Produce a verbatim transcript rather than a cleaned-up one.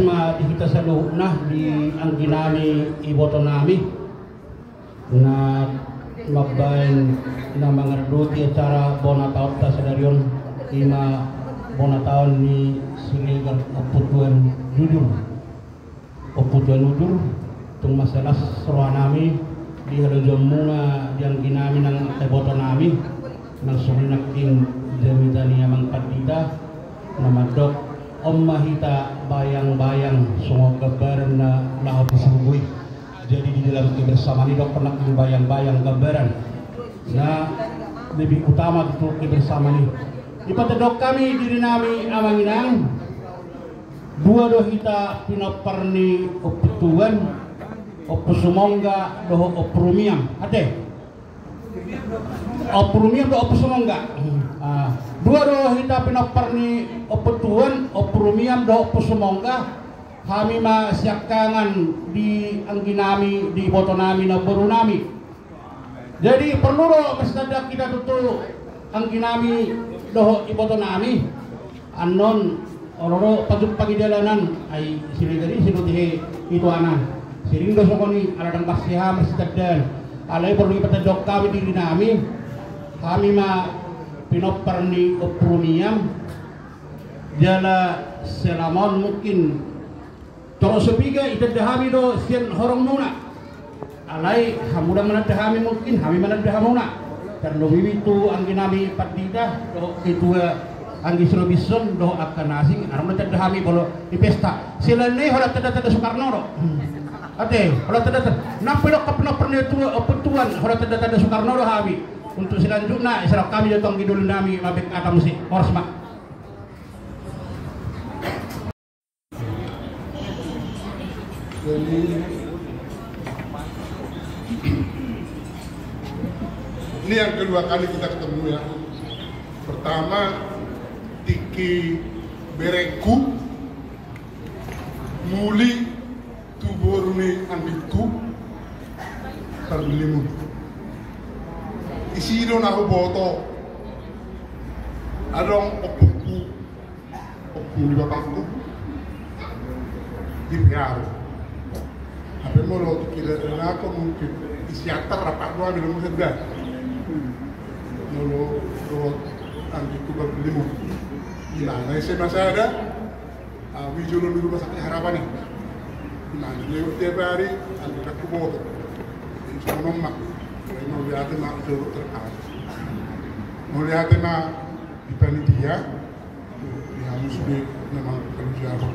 Ma di hita saluhutna, di angginami, ibotonami na mambaen, na mangaradoti acara bona taonta sadari on, ima bona taon ni Siregar Ompu Tuan Jujur. Ompu Tuan Jujur, tung mansai las rohanami di halojonmuna di angginami nang ibotonami, nang songon i nangkin jamita ni amang pandita, na mandok on ma hita bayang-bayang songon gambaran na laho tu surgo i. Jadi di dalam kebersamaan i dohot nangkin bayang-bayang gambaran na lebih utama tu kebersamaan i. Dipatandok hami dirinami amang inang, dua do hita pinompar ni Ompu Tuan, Ompu Sumongga dohot Ompu Rumiam. Ate? Ompu Rumiam dohot Ompu Sumongga. Ah, dua do hita pinompar ni Ompu Tuan, Ompu Rumiam dohot Ompu Sumongga. Hami ma siangkangan di angginami, di ibotonami, namborunami. Jadi porlu do marsitanda hita tutu angginami dohot ibotonami. Annon olo do pajumpang i di dalanan, ai Siregar i, sai do tehe ituana. Sering do songon i, ala ndang pas siha marsitandaan. Alai porlu dipatandok hami dirinami, hami ma pinompar ni Ompu Rumiam. Jala selama on mungkin torop so piga itanda hami do sian horongmuna. Alai hamu ndang mananda hami, mungkin hami mananda hamuna. Tarlobi tu angginami pandita dohot ketua anggi Sirobison dohot angka na asing, adong do tanda hami molo di pesta. Selain i holan tanda-tanda Soekarno do. Ate, holan tanda-tanda. Nang pe didok pinompar ni tua, Ompu Tuan, holan tanda-tanda Soekarno do hami. Untuk selanjutna, serahon hami jo tu anggi dolinami, mambek hata muse. Horas ma. Jadi, ini yang kedua kali kita ketemu ya. Pertama, tingki berengku, muli tu boru ni anggingku, Parlimun. Disi do na huboto, adong ompungku, ompu ni bapakku, di Pearu. Hape molo tingki dalanan mungkin di Siantar rap do hami, molo muse da. Molo dohot anggingku Parlimun, di mana S M A sada, ah, di jolo ni Rumah Sakit Harapan i. Di mana dia tiap hari, anggingku boto. Jadi songon on ma. Jadi mauliate ma jolo terkait. Mauliate ma di panitia. Di hamu sude na mangkaluar.